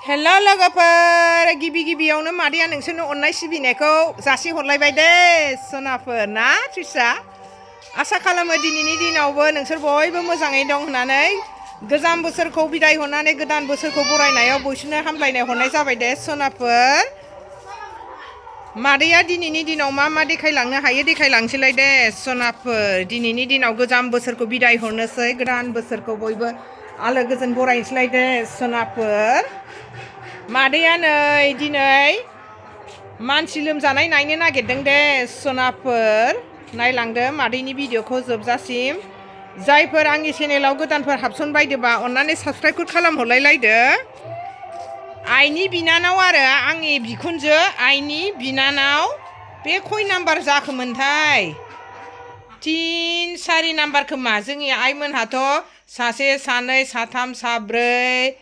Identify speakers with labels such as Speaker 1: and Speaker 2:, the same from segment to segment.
Speaker 1: हेल' लोगोफोर गिबियावनो मादैया नोंसोरनो अननाय सिबिनायखौ जासिहरलायबाय दे सनाफोर ना थ्रिसा आसा खालामो दिनैनि दिनावबो नोंसोर बयबो मोजाङै दं होननानै गोजाम बोसोरखौ बिदाय हरनानै गोदान बोसोरखौ बरायनायाव बयसोरनो हामलायनाय हरनाय जाबाय दे सनाफोर मादैया दिनैनि दिनाव मा देखायलांनो हायो देखायलांसैलाय दे सनाफोर दिनैनि दिनाव गोजाम बोसोरखौ बिदाय हरनोसै गोदान बोसोरखौ बयबो आलो गोजोन बरायनोसैलाय दे सनाफोर मादैया नै दिनै मानसि लोमजानाय नायनो नागिरदों दे सनाफोर नायलांदो मादैनि भिडिअखौ जोबजासिम जायफोर आंनि चेनेलाव गोदानफोर हाबसनबायदोबा अन्नानै साबस्क्राइब खालामहरलायलायदो आइनि बिनानाव आरो आंनि बिखुनजो आइनि बिनानाव बे खय नाम्बार जाखोमोनथाय 3 4 नाम्बार खोमा जोंनि आइमोनहाथ' सासे सानै साथाम साब्रै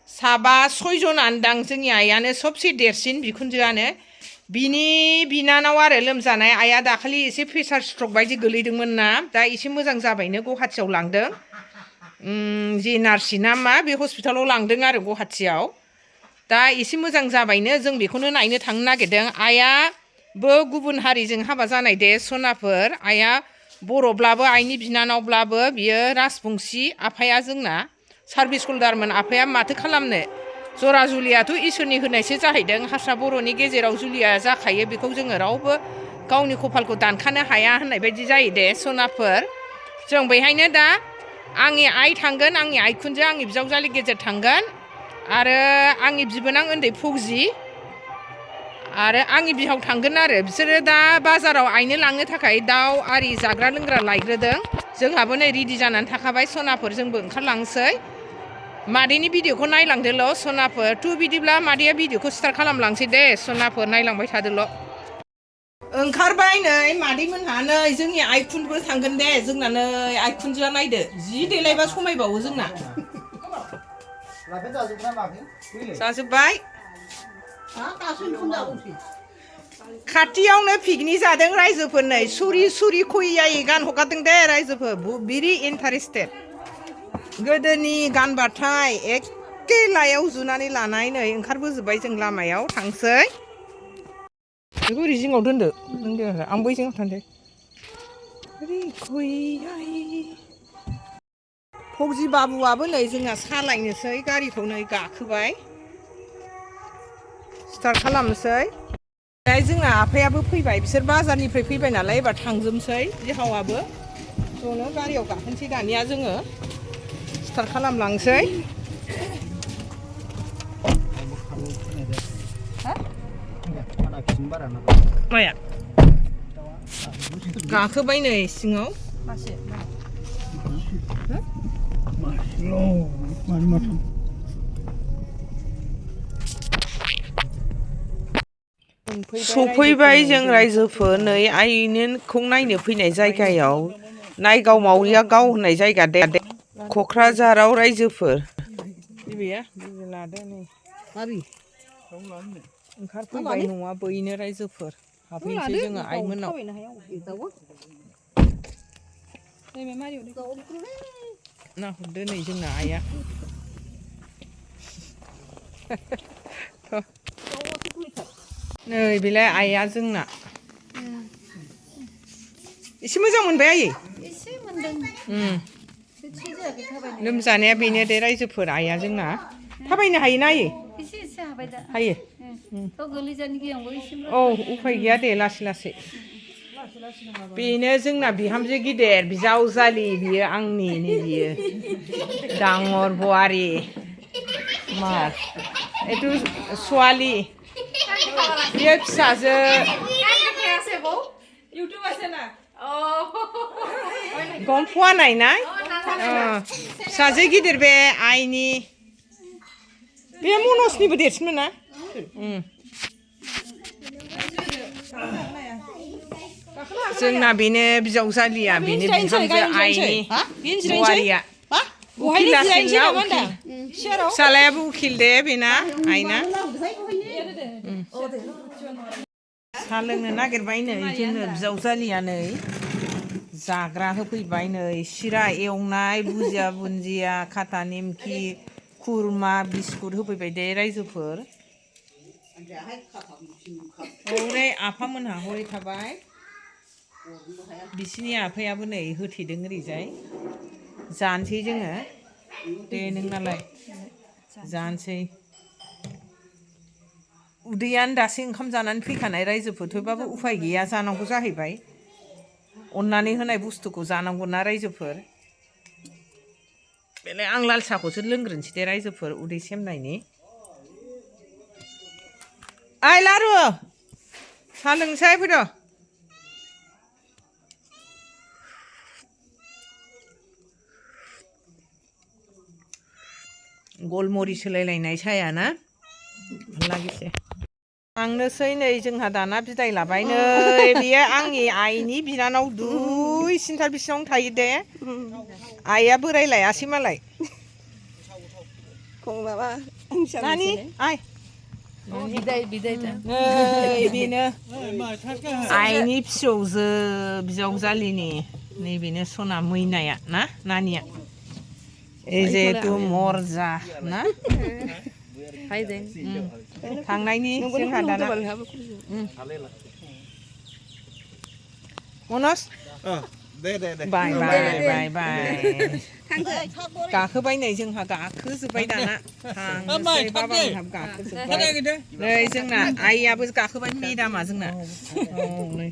Speaker 1: साबा 6 जनानो दां जोंनि आइयानो सबसे देरसिन बिखुनजोआनो बिनि बिनानाव आरो लोमजानाय आइया दाखालि एसे प्रेसार स्ट्रक बायदि गोलैदोंमोन ना दा एसे मोजां जाबायनो गुवाहाटियाव लांदों जेएनआरसि ना मा बे हस्पिटालाव लांदों आरो गुवाहाटियाव दा एसे मोजां जाबायनो जों बेखौनो नायनो थांनो नागिरदों आइयाबो गुबुन हारिजों हाबा जानाय दे सनाफोर आइया बर'ब्लाबो आइनि बिनानावब्लाबो बियो राजबंसि आफाया जोंना सार्भिस हल्डारमोन आफाया माथो खालामनो जरा जुलियाथ' इसोरनि होनायसो जाहैदों हारसा बर'नि गेजेराव जुलिया जाखायो बेखौ जोङो रावबो गावनि कपालखौ दानखानो हाया होननाय बायदि जायो दे सनाफोर जों बेहायनो दा आंनि आइ थांगोन आंनि आइखुनजो आंनि बिजावजालि गेजेर थांगोन आरो आंनि बिबोनां उन्दै फौजि आरो आंनि बिहाव थांगोन आरो बिसोरो दा बाजाराव आइनो लांनो थाखाय दाउ आरि जाग्रा लोंग्रा लायग्रोदों जोंहाबो नै रेडि जानानै थाखाबाय सनाफोर जोंबो ओंखारलांसै मादैनि भिडिअखौ नायलांदोल' सनाफोर बिदिब्ला मादैया भिडिअखौ स्टार्ट खालामलांसै दे सनाफोर नायलांबाय थादोल' ओंखारबाय नै मादैमोनहा नै जोंनि आइखुनबो थांगोन दे जोंना नै आइखुनजोआ नायदो जि देलायबा समायबावो जोंना जाजोब्बाय खाथियावनो पिकनिक जादों रायजोफोर नै सुरि खैयायै गान हगारदों दे रायजोफोर भेरि इन्टारेस्टेड गोदोनि गानबाथाय एखे लायाव जुनानै लानाय नै ओंखारबोजोब्बाय जों लामायाव थांसै बेखौ ओरै जिङाव दोनदो आं बै जिङाव थांसै फौजि बाबुआबो नै जोंना सालायनोसै गारिखौ नै गाखोबाय स्टार्ट खालामनोसै जोंना आफायाबो फैबाय बिसोर बाजारनिफ्राय फैबाय नालाय एबार थांजोबनोसै बिहावाबो ज'नो गारियाव गाखोनोसै दानिया जोङो स्टार्ट खालामलांसै माया गाखोबाय नै सिङाव सफैबाय जों रायजोफोर नै आइनोखौ नायनो फैनाय जायगायाव नायगाव मावरिया गाव होननाय जायगा दे क'क्राझाराव रायजोफोर ओंखारफैबाय नङा बैनो रायजोफोर हाबहैनोसै जोङो आइमोनाव नाहरदो नै जोंना आइया नै बेलाय आइया जोंना एसे मोजां मोनबाय आयै लोमजानाया बेनो दे रायजोफोर आइया जोंना थाबायनो हायोना आयै हायो औ उफाय गैया दे लासै बेनो जोंना बिहामजो गिदिर बिजावजालि बियो आंनि नै बियो डाঙर বোৱাৰী मार एथु ছোৱালী बियो फिसाजो गम पोৱা নাই ना फिसाजो गिदिर बे आइनि बे मनजनिबो देरसिनमोन ना जोंना बेनो बिजावजालिया बेनो बिहामजो आइनि বোৱাरीया फिसालायाबो उकिल दे बेना आइना साहा लोंनो नागिरबाय नै जोंनो बिजावजालिया नै जाग्रा होफैबाय नै सिरा एवनाय भुजिया बुन्दिया खाथा निमखि खुरमा बिस्कुट होफैबाय दे रायजोफोर हरै आफामोनहा हरै थाबाय बिसिनि आफायाबो नै होथेदों ओरैजाय जानोसै जोङो दे नोंनालाय जानोसै उदैयानो दासो ओंखाम जानानै फैखानाय रायजोफोर थेवबाबो उफाय गैया जानांगौ जाहैबाय अननानै होनाय बुस्थुखौ जानांगौ ना रायजोफोर बेलाय आं लाल साहाखौसो लोंग्रोनोसै दे रायजोफोर उदै सेमनायनि ओइ लारु साहा लोंसै फैद' गलमरिस होलायलायनाय साया ना लागिसे थांनोसै नै जोंहा दाना बिदाय लाबाय नै बेयो आंनि आइनि बिनानाव दुइसिनथार बिसिनावनो थायो दे आइया बोरायलायासै मालाय नानि आइ नै बेनो आइनि फिसौजो बिजावजालिनि नैबेनो सना मैनाया ना नानिया जिहेतु मरजा ना थांनायनि जोंहा दाना मनज बाय बाय बाय बाय गाखोबाय नै जोंहा गाखोजोब्बाय दाना थांनोसै बाबामोनहाबो गाखोजोब्बाय नै जोंना आइयाबो गाखोबाय मेदामा जोंना नै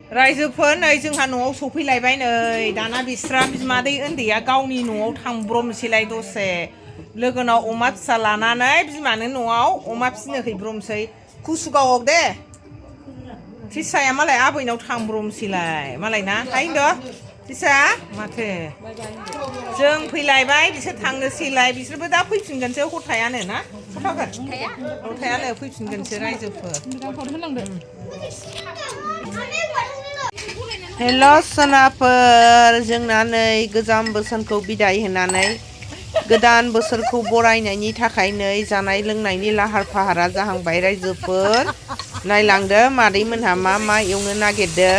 Speaker 1: रायजोफोर नै जोंहा न'आव सफैलायबाय नै दाना बिस्रा बिमादै उन्दैया गावनि न'आव थांब्रमसैलाय दसे लोगोनाव अमा फिसा लानानै बिमानो न'आव अमा फिसिनो हैब्रमसै कुसुगावआव दे फिसाया मालाय आबैनाव थांब्रमसैलाय मालाय ना हायद' फिसा माथो जों फैलायबाय बिसोर थांनोसैलाय बिसोरबो दा फैफिनगोनसो हरथायानो ना हरथायानो फैफिनगोनसो रायजोफोर हेल' सोनाफोर जोंना नै गोजाम बोसोरखौ बिदाय होनानै गोदान बोसोरखौ बरायनायनि थाखाय नै जानाय लोंनायनि लाहार फाहारा जाहांबाय रायजोफोर नायलांदो मादैमोनहा मा मा एवनो नागिरदों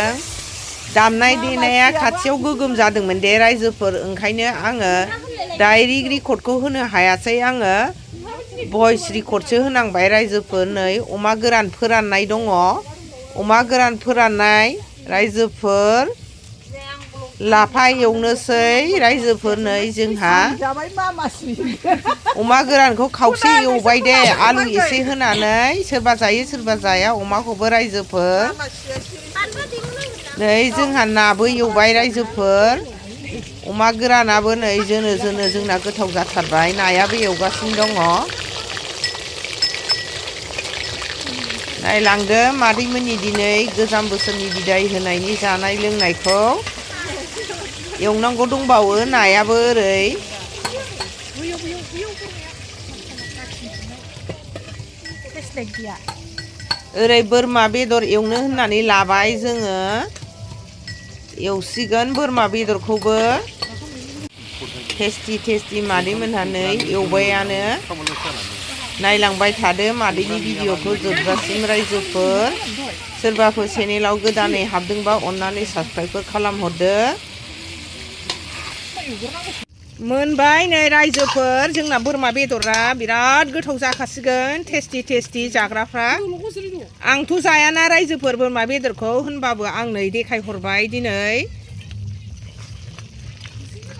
Speaker 1: दामनाय देनाया खाथियाव गोगोम जादोंमोन दे रायजोफोर ओंखायनो आङो डाइरेक्ट रेकर्डखौ होनो हायासै आङो भइस रेकर्डसो होनांबाय रायजोफोर नै अमा गोरान फोराननाय दङ अमा गोरान फोराननाय रायजोफोर लाफा एवनोसै रायजोफोर नै जोंहा अमा गोरानखौ खावसे एवबाय दे आलु एसे होनानै सोरबा जायो सोरबा जाया अमाखौबो रायजोफोर नै जोंहा नाबो एवबाय रायजोफोर अमा गोरानाबो नै जोनो जोंना गोथाव जाथारबाय नायाबो एवगासिनो दङ नायलांदो मादैमोननि दिनै गोजाम बोसोरनि बिदाय होनायनि जानाय लोंनायखौ एवनांगौ दंबावो नायाबो ओरै बोरमा बेदर एवनो होननानै लाबाय जोङो एवसिगोन बोरमा बेदरखौबो टेस्टि मादैमोनहा नै एवबायानो नायलांबाय थादो मादैनि भिडिअखौ जोबजासिम रायजोफोर सोरबाफोर चेनेलाव गोदानै हाबदोंबा अननानै साबस्क्राइबफोर खालामहरदो मोनबाय नै रायजोफोर जोंना बोरमा बेदरा बिराद गोथाव जाखासिगोन टेस्टि जाग्राफ्रा आंथ' जायाना रायजोफोर बोरमा बेदरखौ होनबाबो आं नै देखायहरबाय दिनै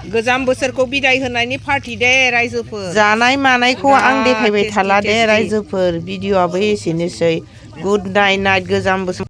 Speaker 1: गोजाम बोसोरखौ बिदाय होनायनि पार्टि दे रायजोफोर जानाय मानायखौ आं देखायबाय थाला दे रायजोफोर भिडिअ'आबो एसेनोसै गुड नाइट गोजाम बोसोर